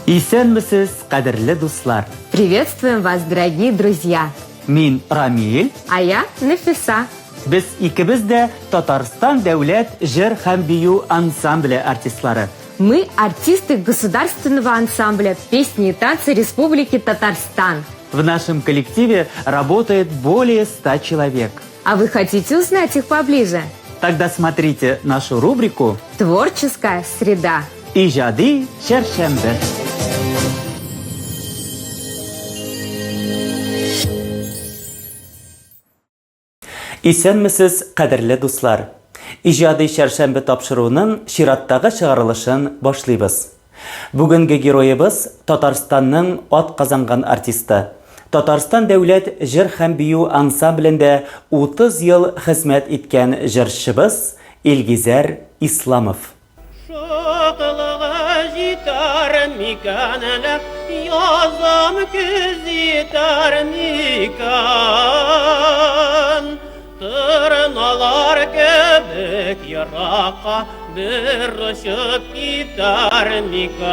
Исәнмесез, кадерле дуслар! Приветствуем вас, дорогие друзья! Мин Рамиль. А я Нафиса. Без икебез дә Татарстан дәүләт җыр һәм бию ансамбле артистлары. Мы артисты государственного ансамбля песни и танцы Республики Татарстан. В нашем коллективе работает более 100 человек. А вы хотите узнать их поближе? Тогда смотрите нашу рубрику «Творческая среда». Иҗади чәршәмбе. Исәнмесез, кадерле дуслар! Иҗади чәршәмбе тапшыруының чираттагы чыгарылышын башлыйбыз. Бүгенге героебыз Татарстанның ат казанган артисты, Татарстан дәүләт җыр һәм бию ансамблендә 30 ел хезмәт иткән җырчыбыз Илгизәр Исламов. Шатлыгы җитәр микән әле, Язым көз җитәр микән? Торналар кебек еракка Бер очып китәр микән?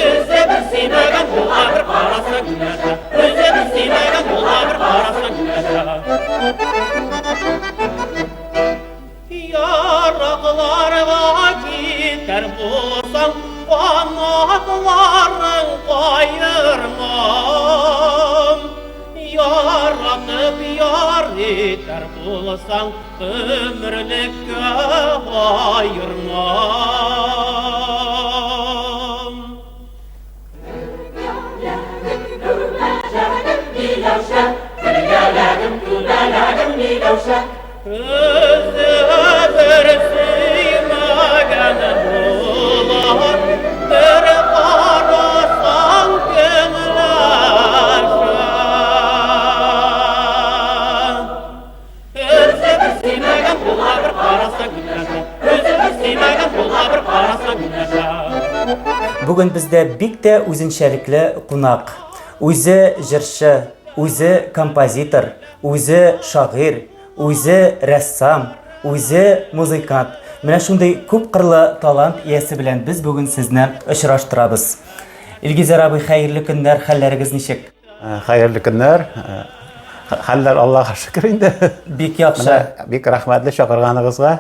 Үзе бер сөймәгән була, бер карасаң көнләшә. Үзе бер сөймәгән була, бер карасаң көнләшә. Үзе бер сөймәгән була, бер карасаң көнләшә. Яракларга китәр булсаң, канатларың каермам. Яратып яр итәр булсаң, гомерлеккә аермам. Үзе бер сөймәгән була, бер карасаң көнләшә. Үзе бер сөймәгән була, бер карасаң көнләшә. Үзе бер сөймәгән була, бер карасаң көнләшә. Бүген бездә бик тә үзенчәлекле кунак. Үзе җырчы, үзе композитор, үзе шагыйрь, үзе рәссам, үзе музыкант. Менә шундый күпкырлы талант иясе белән без бүген сезне очраштырабыз. Илгизәр абый, хәерле көннәр, хәлләрегез ничек? Хәерле көннәр. Хәлләр Аллаһка шөкер инде. Бик яхшы. Менә бик рәхмәтле чакырганыгызга.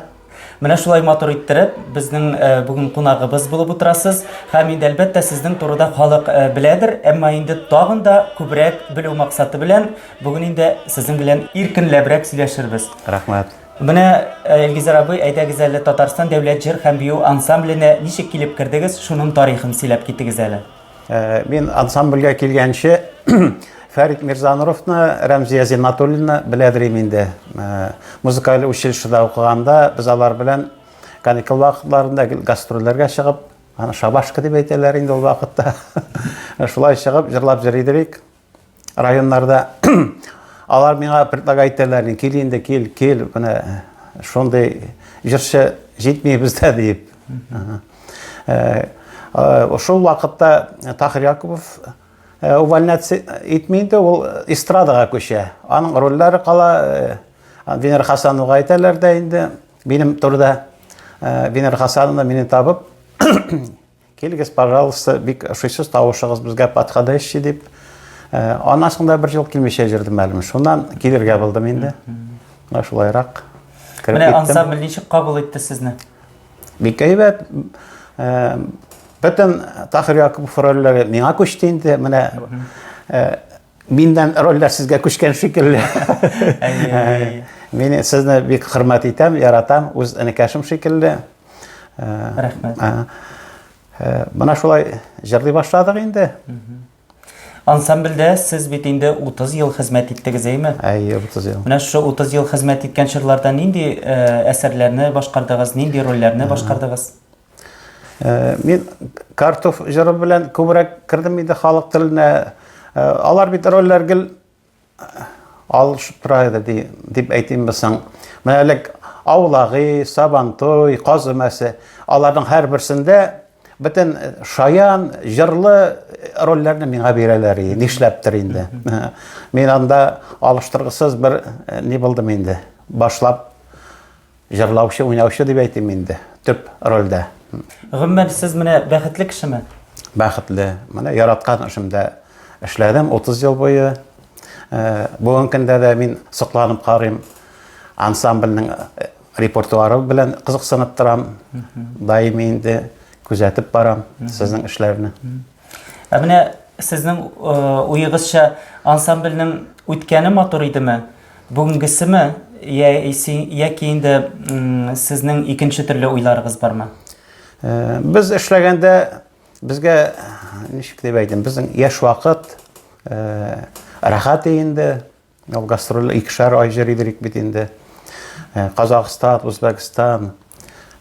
Менә шулай матур иттереп, безнең бүген кунагыбыз булып утырасыз. Һәм инде әлбәттә сезнең турыда халык беләдер, әмма инде тагын да күбрәк белү максаты белән бүген инде сезнең белән иркенләбрәк сөйләшербез. Рәхмәт. Менә Илгизәр абый, әйдәгез әле Татарстан дәүләт җыр һәм бию ансамбленә ничек килеп кердегез, шуның тарихын сөйләп китегез әле. Мин ансамбльгә килгәнче Фәрит Мирзануровны, Рәмзия Зиннатуллина беләдер инде. Музыкаль училищеда укыганда без алар белән каникул вакытларында гастрольләргә чыгып, аны шабашка дип әйтәләр инде ул вакытта. Шулай чыгып җырлап йөри идек районнарда. Алар миңа предлагать итәләр, кил инде, кил, кил, менә шундый җырчы җитми бездә диеп. Шул вакытта Тахир Якупов увольняться итми инде, ул эстрадага күчә. Аның рольләре кала, Венера Хасановага әйтәләр дә инде, минем турыда Венера Хасановна мине табып, килегез, пожалуйста, бик ошыйсыз тавышыгыз безгә подходящий дип. Аннан соң да бер ел килмичә йөрдем әле. Шуннан килергә булдым инде. Менә шулайрак. Менә ансамбль ничек кабул итте сезне? Бик әйбәт. Бөтен Тахир Якупов рольләре миңа күчте инде. Менә миннән рольләр сезгә күчкән шикелле. Мин сезне бик хөрмәт итәм, яратам, үз энекәшем шикелле. Рәхмәт. Менә шулай җырлый башладык инде. Ансамбльдә сез бит инде 30 ел хезмәт иттегез, әйме? Әйе, 30 ел. Менә шушы 30 ел хезмәт иткән чорларда нинди әсәрләрне башкардыгыз, нинди рольләрне башкардыгыз? Мин Картоф җыры белән күбрәк кердем инде халык теленә. Алар бит рольләр гел Алышып тора иде ди, дип әйтимме соң? Менә элек Аулагый, Сабантуй, Каз өмәсе, аларның һәрберсендә бөтен шаян, җырлы рольләрне миңа бирәләр иде. Нишләптер инде. Мин анда алыштыргысыз бер ни булдым инде. Башлап Җырлаучы, уйнаучы дип әйтим инде, төп рольдә. Гомумән, сез менә бәхетле кешеме? Бәхетле. Менә яраткан эшемдә эшләдем 30 ел буе. Э, бүгенге көндә дә мин сокланып карыйм. Ансамбльнең э, репертуары белән кызыксынып торам. Даими инде күзәтеп барам сезнең эшләрне. Ә менә сезнең э, уегызча ансамбльнең үткәне матур идеме? Бүгенгесеме яки инде сезнең икенче төрле уйларыгыз бармы? Э, без эшләгәндә безгә ничек дип әйтим, безнең яшь вакыт э, рәхәт инде. Ул гастроль икешәр ай йөридек бит инде. Э, Казахстан, Үзбәкстан,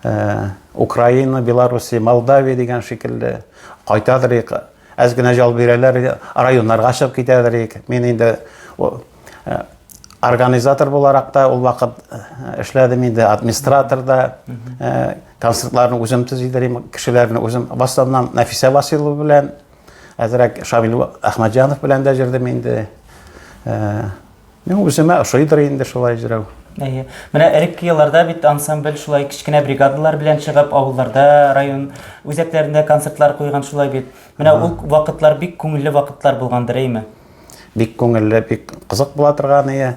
э, Украина, Белоруссия, Молдавия дигән шикелле кайтадыр идек. Әз генә җал бирәләр, районнарга чыгып китәдер идек. Мин инде э, организатор буларак та ул вакыт эшләдем инде, администратор да, концертларны үзем төзидер идем, кешеләрне үзем. В основном Нәфисә Василова белән Әзрәк Шамил Әхмәтҗанов белән дә җырдым инде. Э, мин үземә ошыйдыр инде шулай җырау. Әйе. Менә элекке елларда бит ансамбль шулай кечкенә бригадалар белән чыгып, авылларда, район үзәкләрендә концертлар куйган шулай бит. Менә ул вакытлар бик күңелле вакытлар булгандыр, әйеме? Бик күңелле, бик кызык була торган ие.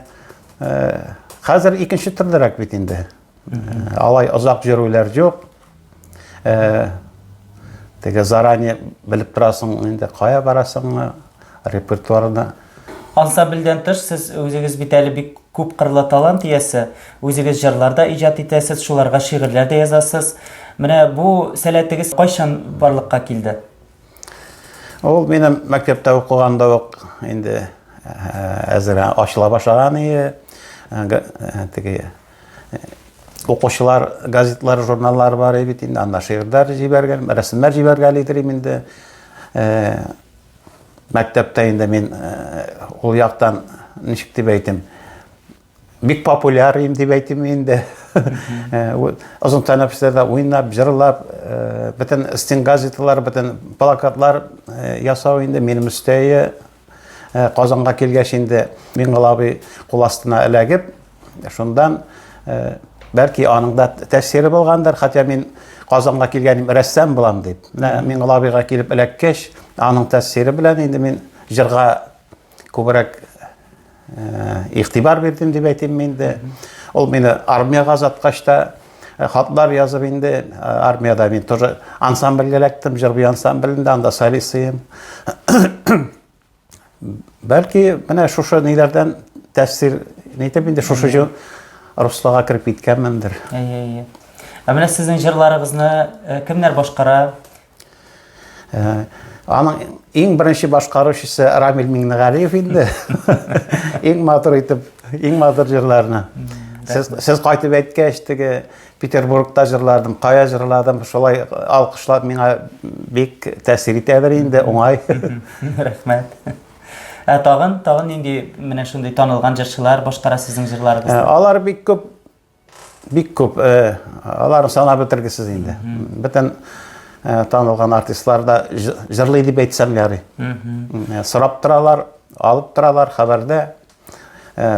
Э, хәзер икенче төрлерәк бит инде. Алай озак йөрүләр юк. Э, теге заранее белеп торасың инде кая барасыңны, репертуарны. Ансамбльдән тыш сез үзегез бит әле бик күп кырлы талант иясе. Үзегез җырлар да иҗат итәсез, шуларга шигырьләр дә язасыз. Менә бу сәләтегез кайчан барлыкка килде? Ул минем мәктәптә укыганда ук инде әзер ачыла башлаган иде. Теге укучылар газетлар, журналлар бар бит инде, анда шигырьләр җибәргән, рәсемнәр җибәргән идем инде. Мәктәптә инде мин ул яктан ничек дип әйтим, бик популяр им дип әйтим инде. Э, озын тәнәфесләрдә уйнап, җырлап, э, бөтен стенгазеталар, бөтен плакатлар э, ясау инде минем өстәе. Казанга килгәч инде Миңгол абый кул астына эләгеп, шундан бәлки аның да тәэсире булгандыр, хотя мин Казанга килгәнем рәссам булам дип. Менә Миңгол абыйга килеп эләккәч, аның тәэсире белән инде мин җырга күбрәк игътибар бирдем дип әйтим инде. Ул мине армиягә озаткач та хатлар язып инде армиядә мин тоже ансамбльгә эләктем, җыр-бию ансамблендә, анда солистыем. Бәлки менә шушы ниләрдән тәэсир нитеп инде шушы җыр руслага кереп киткәнмендер. Әйе, әйе. Ә менә сезнең җырларыгызны кемнәр башкара? Э, аның иң беренче башкаручысы Рамил Миңнегалиев инде. Иң матур итеп, иң матур җырларны. Сез, сез кайтып әйткәч, теге Петербургта җырладым, кая җырладым, шулай алкышлап миңа бик тәэсир итәдер инде, уңай. Рәхмәт. Ә тагын, тагын нинди менә шундый танылган җырчылар башкара сезнең җырларыгызны? Э, алар бик күп Бик күп, э, аларны санап бетергесез инде. Бөтен э, танылган артистлар да җырлый дип әйтсәм ярый. Э, сорап торалар, алып торалар хәбәрдә.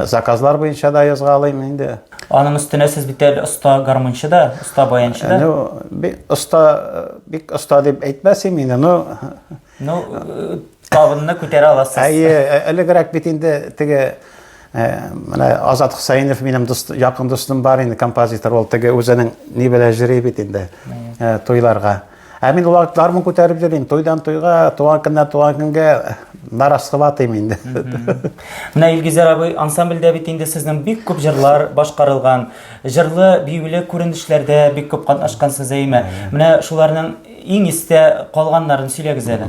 Заказлар буенча да язгалыйм инде. Аның өстенә сез бит әле оста гармунчы да, оста баянчы да. Ну, бик оста, бик оста дип әйтмәс идем инде, но Ну, табынны күтәрә аласыз. Әйе, элегрәк бит инде теге менә Азат Хусаинов минем дус, якын дустым бар инде, композитор, ул теге үзенең ни белән йөри бит инде туйларга. Ә мин ул вакыт гармун күтәреп йөрим, туйдан туйга, туган көннән туган көнгә нарасхватыйм инде. Менә Илгизәр абый, ансамбльдә бит инде сезнең бик күп җырлар башкарылган, җырлы, биюле күренешләрдә бик күп катнашкансыз, әйеме? Менә шуларның Иң истә калганнарын сөйләгез әле.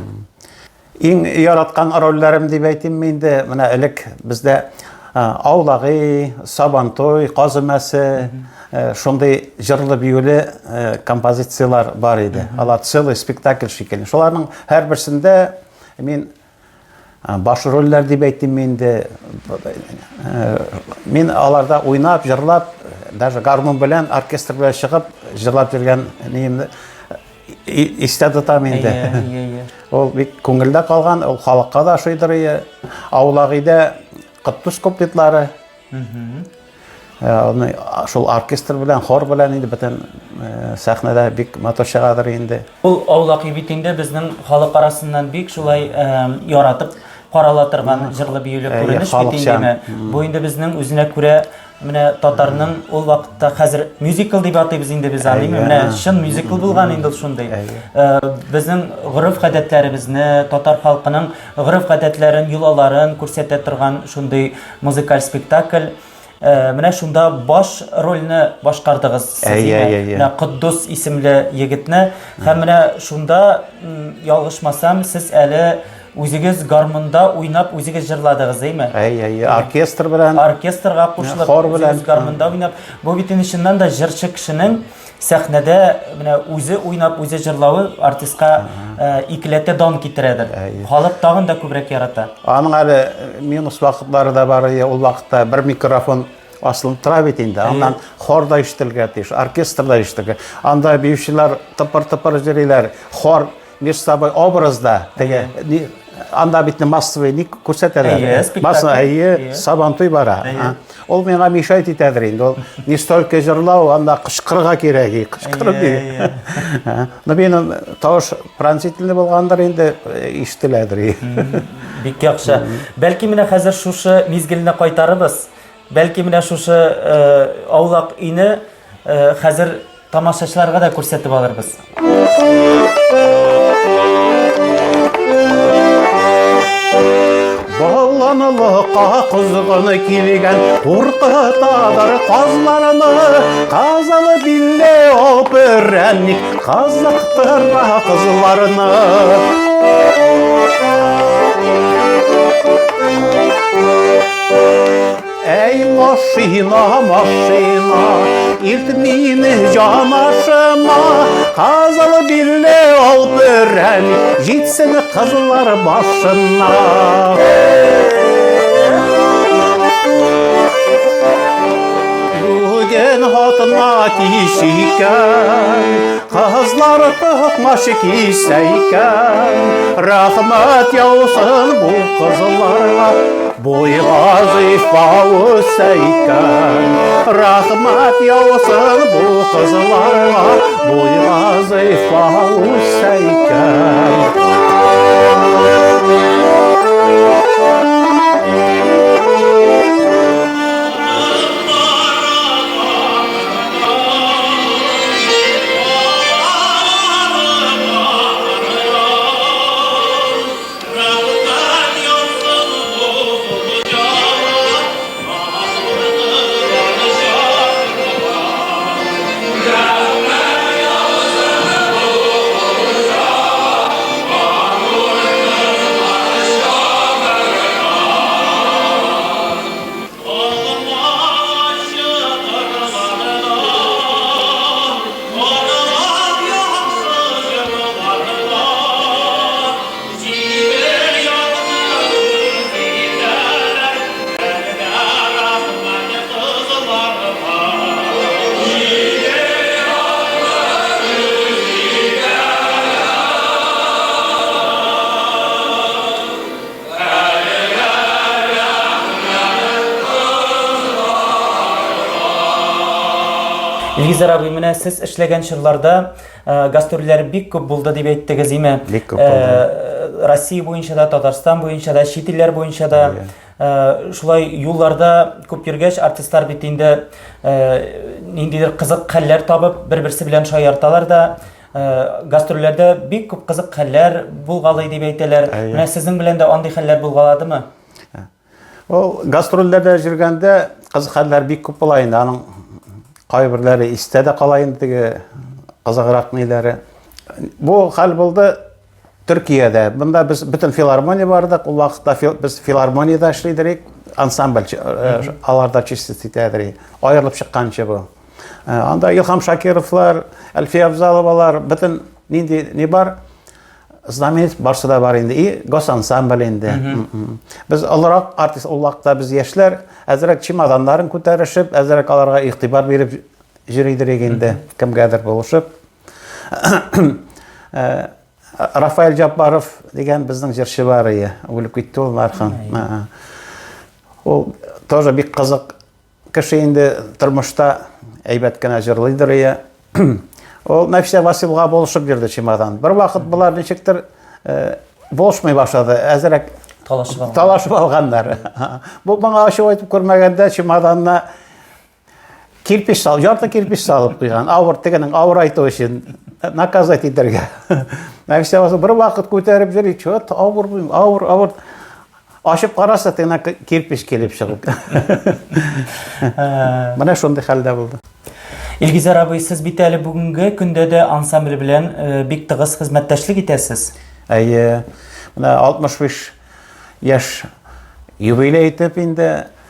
Иң яраткан рольләрем дип әйтимме инде, менә элек бездә Аулагый, Сабантуй, Каз өмәсе, шундый җырлы-биюле композицияләр бар иде. Алар целый спектакль шикелле. Шуларның һәрберсендә мин баш рольләр дип әйтимме инде, Мин аларда уйнап, җырлап, даже гармун белән, оркестр белән чыгып, җырлап йөргән ниемне истә тотам инде. Ул бик күңелдә калган, ул халыкка да ошыйдыр. Аулак өйдә Котдус куплетлары. Аны шул оркестр белән, хор белән инде бөтен сәхнәдә бик матур чыгадыр инде. Ул аулак өй бит инде безнең халык арасыннан бик шулай яратып карала торган җырлы биюле күренеш бит инде. Бу инде безнең үзенә күрә менә татарның ул вакытта хәзер мюзикл дип атыйбыз инде без аны, менә чын мюзикл булган инде ул шундый. Безнең гореф-гадәтләребезне, татар халкының гореф-гадәтләрен, йолаларын күрсәтә торган шундый музыкаль спектакль. Э, менә шунда баш рольне башкардыгыз сез, Әйе, әйе, әйе. Менә Котдус исемле егетне. Һәм менә шунда, ялгышмасам, сез әле үзегез гармунда уйнап, үзегез җырладыгыз, әйме? Әйе, әйе, оркестр белән. Оркестрга кушылып, хор белән. үзегез гармунда уйнап. Бу бит инде чыннан да җырчы кешенең Сәхнәдә менә үзе уйнап, үзе җырлавы артистка э, икеләтә дан китерәдер. Халык тагын да күбрәк ярата. Аның әле э, минус вакытлары да бар иде. Ул вакытта бер микрофон асылынып тора бит инде. Аннан хор да ишетелергә тиеш, оркестр да ишетелергә. Анда биючеләр тыпыр-тыпыр йөриләр. Хор между собой образда теге анда бит массовый ни күрсәтәләр. Әйе, спектакль. Масса, әйе, сабантуй бара. Ул миңа мешать итәдер инде. Ул не столько җырлау, анда кычкырырга кирәк, кычкырып ди. Но минем тавыш пронзительный булгандыр инде, ишетеләдер. Бик яхшы. Бәлки менә хәзер шушы мизгелне кайтарыбыз. Бәлки менә шушы аулак өйне хәзер Тамашачыларга да күрсәтеп алырбыз. Баланлыкка кызгын килгән куркытадыр казларны Казалы билле ул перәнник кызыктыра кызларны Әй, машина, машина, илт мине җанашыма, Казалы билле ал перән, җитсен кызлар башына. Бүген хатына кич икән, кызлар токмач кисә икән, рәхмәт яусын бу кызларга. Буйга зифа үсә икән, Рәхмәт яусын бу кызларга, Буйга зифа үсә икән. Илгизәр абый, менә сез эшләгән чорларда э, гастрольләр бик күп булды дип әйттегез, име? Бик күп булды. Э, Россия буенча да, Татарстан буенча да, чит илләр буенча да. Э, шулай юлларда күп йөргәч, артистлар бит инде ниндидер кызык хәлләр табып, бер-берсе белән шаярталар да. Э, гастрольләрдә бик күп кызык хәлләр булгалый дип әйтәләр. Менә сезнең белән дә андый хәлләр булгаладымы? Ул гастрольләрдә йөргәндә кызык хәлләр бик күп була инде. Аның кайберләре истә дә кала инде теге кызыграк ниләре. Бу хәл булды Төркиядә. Монда без бөтен филармония бардык. Ул вакытта без филармониядә эшлидек. Ансамбль э, аларда чистить итәдер. Аерылып чыкканчы бу. Э, анда Илһам Шакировлар, Әлфия Абзаловалар, бөтен нинди ни бар. Знаменит барсы да бар инде. И госансамбль инде. Без олырак артист ул вакытта без яшьләр әзрәк чемоданнарын күтәрешеп, әзрәк аларга игътибар биреп йөридерек инде, кемгәдер булышып. Э, Рафаэль Җаббаров дигән безнең җырчы бар иде. Үлеп китте ул мәрхүм. Ул тоже бик кызык Кеше инде тормышта әйбәт кенә җырлыйдыр ия. Ул Нәфисә Василга булышып йөрде чемодан. Бер вакыт болар ничектер э, булышмый башлады. Әзрәк талашып алган. Талашып алганнар. Бу моңа ачу әйтеп күрмәгәндә чемоданына кирпич сал, ярты кирпич салып куйган. Авыр тегенең авыр айту өчен наказать итәргә. Нәфисә Васил бер вакыт күтәреп йөри, чё авыр, авыр, авыр. Ачып караса, тегенә кирпич килеп чыгып. Менә шундый хәлдә булды. Илгизәр абый, сез бит әле бүгенге көндә дә ансамбль белән э, бик тыгыз хезмәттәшлек итәсез. Әйе. Менә 65 яшь юбилей итеп инде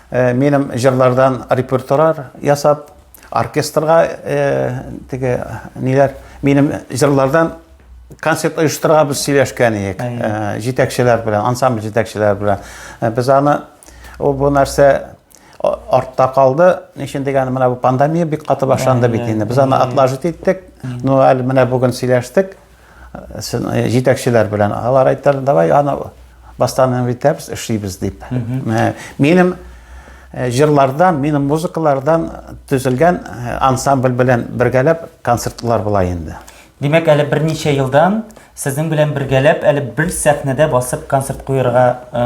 э, минем җырлардан репертуар ясап, оркестрга э, теге ниләр, минем җырлардан концерт оештырырга без сөйләшкән идек э, җитәкчеләр белән, ансамбль җитәкчеләр белән. Э, без аны ул бу нәрсә артта калды. Ни өчен дигән, менә бу пандемия бик каты башланды бит инде. Без аны отложить иттек. Ну, әле менә бүген сөйләштек э, җитәкчеләр белән. Алар әйттеләр, давай аны восстановить итәбез, эшлибез дип. Минем җырлардан, минем музыкалардан төзелгән ансамбль белән бергәләп концертлар була инде. Димәк, әле берничә елдан сезнең белән бергәләп әле бер сәхнәдә басып концерт куярга э,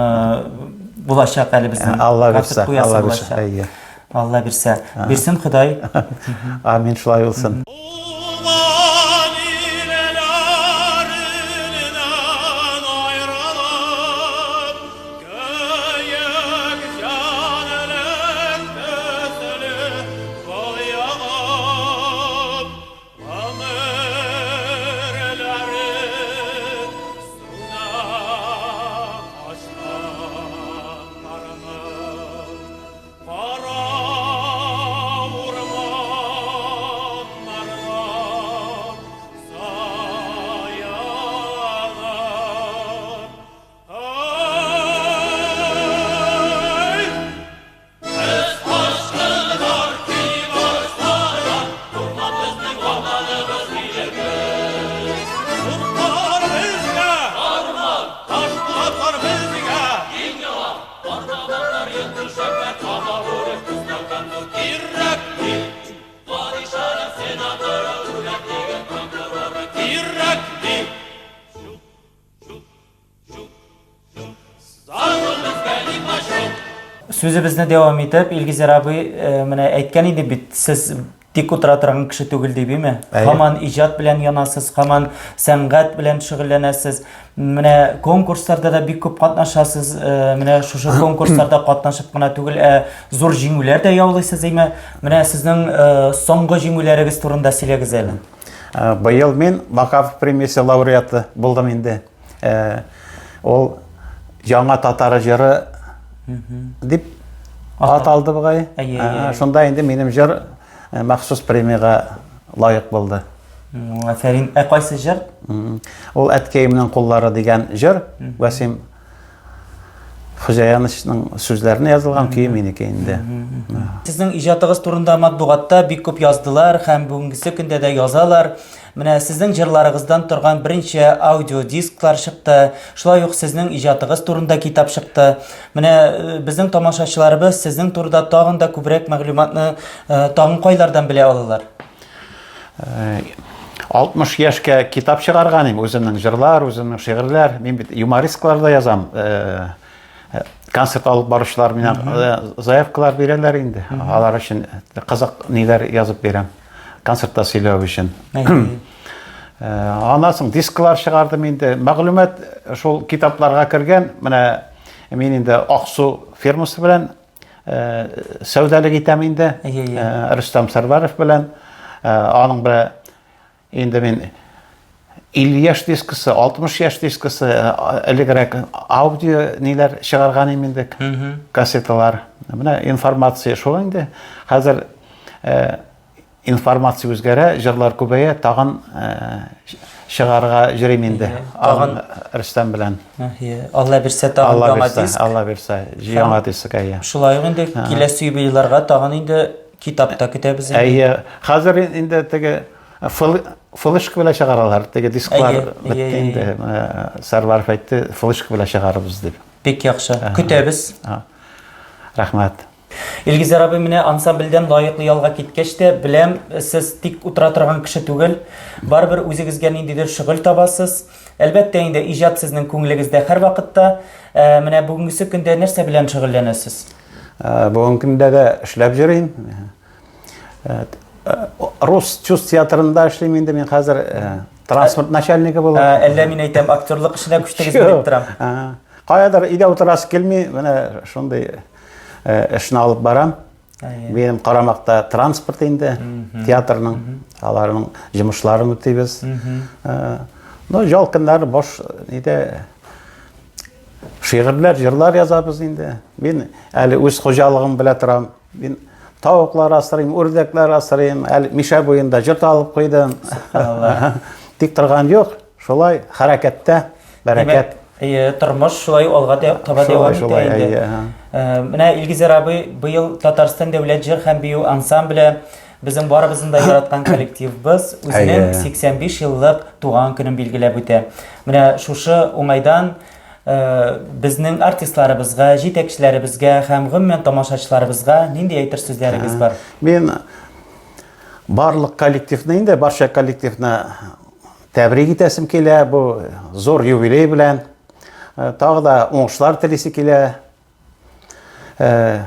булачак әле безнең. Алла бирсә, Алла бирсә, әйе. Алла бирсә. Бирсен Ходай. Амин, шулай булсын. Сүзебезне дәвам итеп, Илгизәр абый э, менә әйткән иде бит, сез тик утыра торган кеше түгел дип, име? Һаман иҗат белән янасыз, һаман сәнгать белән шөгыльләнәсез. Менә конкурсларда да бик күп катнашасыз. Э, менә шушы конкурсларда катнашып кына түгел, ә зур җиңүләр дә яулыйсыз, име? Менә сезнең э, соңгы җиңүләрегез турында сөйләгез әле. Быел мин Макаров премиясе лауреаты булдым инде. Э, ул яңа татар җыры дип аталды бугай. Э, шунда инде минем җыр э, махсус премиягә лаек булды. Афәрин. Ә кайсы җыр? Ул Әткәемнең куллары дигән җыр. Вәсим Хөҗәяновичның сүзләренә язылган көе минеке инде. Сезнең иҗатыгыз турында матбугатта бик күп яздылар һәм бүгенгесе көндә дә язалар. Менә сезнең җырларыгыздан торган берничә аудиодисклар чыкты. Шулай ук сезнең иҗатыгыз турында китап чыкты. Менә э, безнең тамашачыларыбыз сезнең турыда тагын да күбрәк мәгълүматны э, тагын кайлардан белә алалар? 60 яшькә китап чыгарган идем, үземнең җырлар, үземнең шигырьләр. Мин бит юморисклар да язам. Э, э, концерт алып баручылар миңа э, заявкалар бирәләр инде. Алар өчен кызык ниләр язып бирәм. Концертта сөйләү өчен. Аннан соң дисклар чыгардым инде. Мәгълүмат шул китапларга кергән. Менә мин инде Аксу фирмасы белән Э, сәүдәлек итәм инде э, Рөстәм Сәрвәров белән. Э, аның белән инде мин 50 яшь дискысы, 60 яшь дискысы, элегрәк аудио ниләр чыгарган идем инде, кассеталар. Менә информация шул инде. Хәзер. информация үзгәрә, җырлар күбәя, тагын чыгарга җөрим инде. Тагын Рөстәм белән. Алла бирсә, тагын яңа диск. Алла бирсә, яңа диск, әйе. Шулай ук инде киләсе юбилейларга тагын инде китап та көтәбез инде. Әйе. Хәзер инде теге флешка белән чыгаралар. Теге дисклар бетте инде. Сәрвәров әйтте, флешка белән чыгарыбыз дип. Бик яхшы. Көтәбез. Рәхмәт. Илгизәр абый, менә ансамбльдән лаеклы ялга киткәч тә, беләм, сез тик утыра торган кеше түгел. Барыбер үзегезгә ниндидер шөгыль табасыз. Әлбәттә инде, иҗат сезнең күңелегездә һәрвакытта. Ә, менә бүгенгесе көндә нәрсә белән шөгыльләнәсез? Ә, бүгенге көндә дә эшләп йөрим. Ә, Рус чус театрында эшлим инде мин хәзер транспорт начальнигы булып. Әллә мин әйтәм, актерлык эшенә күчтегезме дип торам. Каядыр өйдә утырасы килми, менә шундый эшне алып барам. Минем карамакта транспорт инде, театрның, аларның йомышларын үтибез. Ну, ял көннәре бош нидә шигырьләр, җырлар язабыз инде. Мин әле үз хуҗалыгым белә торам. Мин тавыклар асрыйм, үрдәкләр асрыйм, әле Мишә буенда йорт алып куйдым. Тик торган юк, шулай хәрәкәттә. Бәрәкәт. Әйе, тормыш шулай алга таба дәвам итә инде. Менә Илгизәр абый быел Татарстан дәүләт җыр һәм бию ансамбле безнең барыбызның да яраткан коллективыбыз үзенең 85 еллык туган көнен билгеләп үтә. Менә шушы уңайдан безнең артистларыбызга, җитәкчеләребезгә һәм гомумән тамашачыларыбызга нинди әйтер сүзләрегез бар? Мин барлык коллективны инде, барча коллективны Тәбрик итәсем килә бу зур юбилей белән. Э, тагы да уңышлар телисе килә. Э,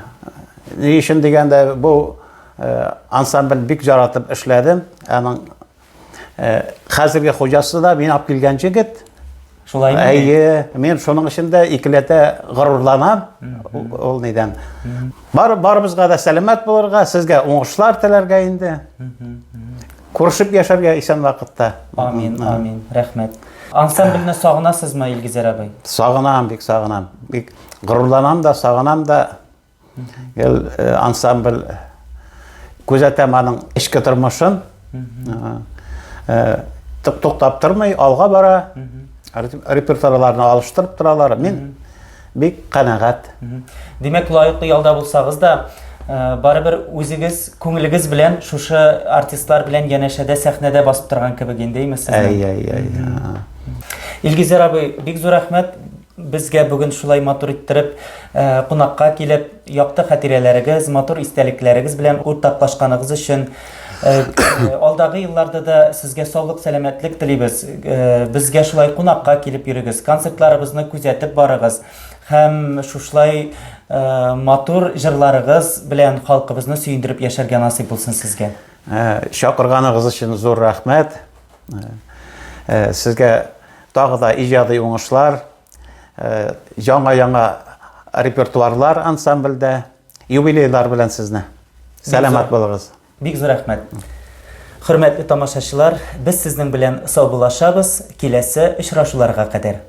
ни өчен дигәндә, бу э, ансамбль бик яратып эшләдем. Аның хәзерге хуҗасы да мин алып килгән җегет. Шулаймы? Әйе, мин шуның өчен дә икеләтә горурланам ул нидән. Бар барыбызга да сәламәт булырга, сезгә уңышлар теләргә инде. Күрешеп яшәргә исән вакытта. Амин, амин. Рәхмәт. Ансамбльне сагынасызмы, Илгизәр абый? Сагынам, бик сагынам. Бик горурланам да, сагынам да. Гел э, ансамбль күзәтәм аның эчке тормышын. Э, туктап тормый, алга бара. Репертуарларны алыштырып торалар. Мин бик канәгать. Димәк, лаеклы ялда булсагыз да, э, барыбер үзегез күңелегез белән шушы артистлар белән янәшәдә сәхнәдә басып торган кебек инде, әйме сезнең? Әй, әй, әй. Илгизәр абый, бик зур рәхмәт безгә бүген шулай матур иттереп э, кунакка килеп, якты хатирәләрегез, матур истәлекләрегез белән уртаклашканыгыз өчен. Э, э, алдагы елларда да сезгә саулык, сәламәтлек телибез. Безгә шулай кунакка килеп йөрегез, концертларыбызны күзәтеп барыгыз һәм шушылай матур җырларыгыз белән халкыбызны сөендереп яшәргә насыйп булсын сезгә. Чакырганыгыз өчен зур рәхмәт. Сезгә тагы да иҗади уңышлар, яңа-яңа репертуарлар ансамбльдә, юбилейлар белән сезне. Сәламәт булыгыз. Бик зур рәхмәт. Хөрмәтле тамашачылар, без сезнең белән саубуллашабыз, киләсе очрашуларга кадәр.